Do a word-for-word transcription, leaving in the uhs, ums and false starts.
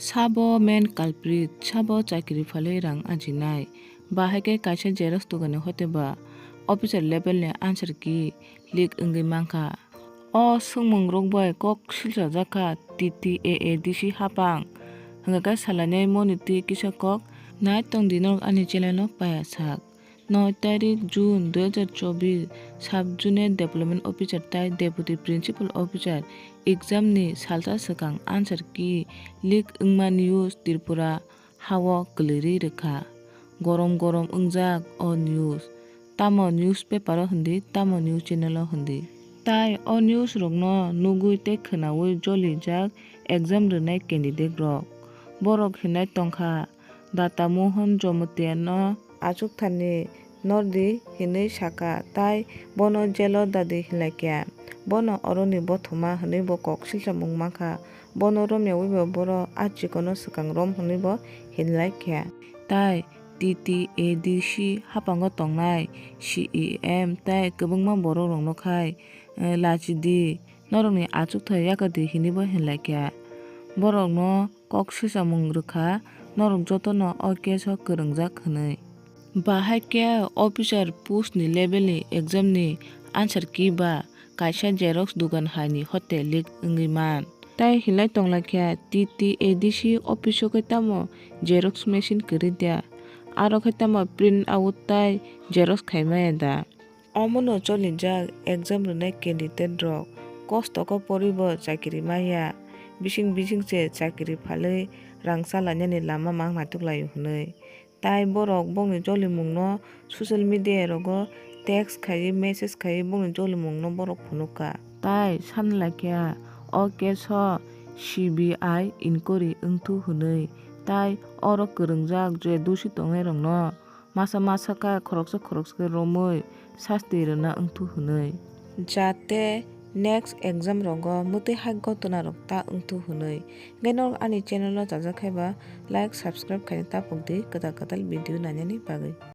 Sabo main culprit, sabo chakiri phalwi rang ajinai, ba hai khe kaisa xerox dogani hote ba officer level ni answer key leak wngwi mankha. O swngmung rok bai kok silchajak kha T T A A D C hapang, hwnkha khe salainai moni twi kisa kok. Nai tong di norok ani channel no paya sak. Noi tarik June dui hajar chobis, Sub Zonal Development Officer tai Deputy Principal Officer exam ni salsa swkang answer key leak wngma news Tripura hao kwlwirwi rwkha. Gorom gorom wngjak o news. Tamo newspaper o hindi, tamo news channel o hindi. Tai o news rokno nugwi tei khwnawi jolijak exam rwnai candidate rok. Borok hinai tongkha, Data Mohan Jomotia no achukthani nordi hinwi sakha, tai bono jail o dadi hinlaikha. Bono oroni bothoma hinwi bo kok silsamung mankha. Bono romyawi bo borok a chikono swkang rom hinwi bo hinlaikha. Tai T T A D C hapango tongnai C E M tai kwbangma borok rokno khai, eh, lachidi, norokni achukthai yakadi hinwi bo hinlaikha. Borokno kok silsamung rwkha, norok jotono o case o kwrwngjak hwnwi. Bahai khe officer post ni level ni exam ni answer key ba kaisa xerox dugan hai ni hote leak wngwi man. Tai hinlai tonglaikha T T A D C office o khe tamo xerox machine kwrwi da, aro khe tamo print out tai xerox khai maya da. Omono cholijak exam rwnai candidate rok kosto khe poribo chakiri maya, bising bising se chakiri phalwi rang chalainani lama mang naituk laio hwnwi. Tai borok bongni cholimungno social media rogo text khaiwi, message khaiwi bongni cholimungno borok phunukha. Tai sanlaikha o case o C B I inquiry wngthu hwnwi, tai oro kwrwngjak je dusi tongnairokno masa masa khe khoroksa khoroksa khe romwi sasti rwna wngthu hwnwi. Jate next exam rogo mwtwi hai ghotona rok ta wngthu hwnwi. Hwnkhe norok ani channel o chajak khai ba like, subscribe khaina ta phuk di kwtal kwtal video nainani bagwi.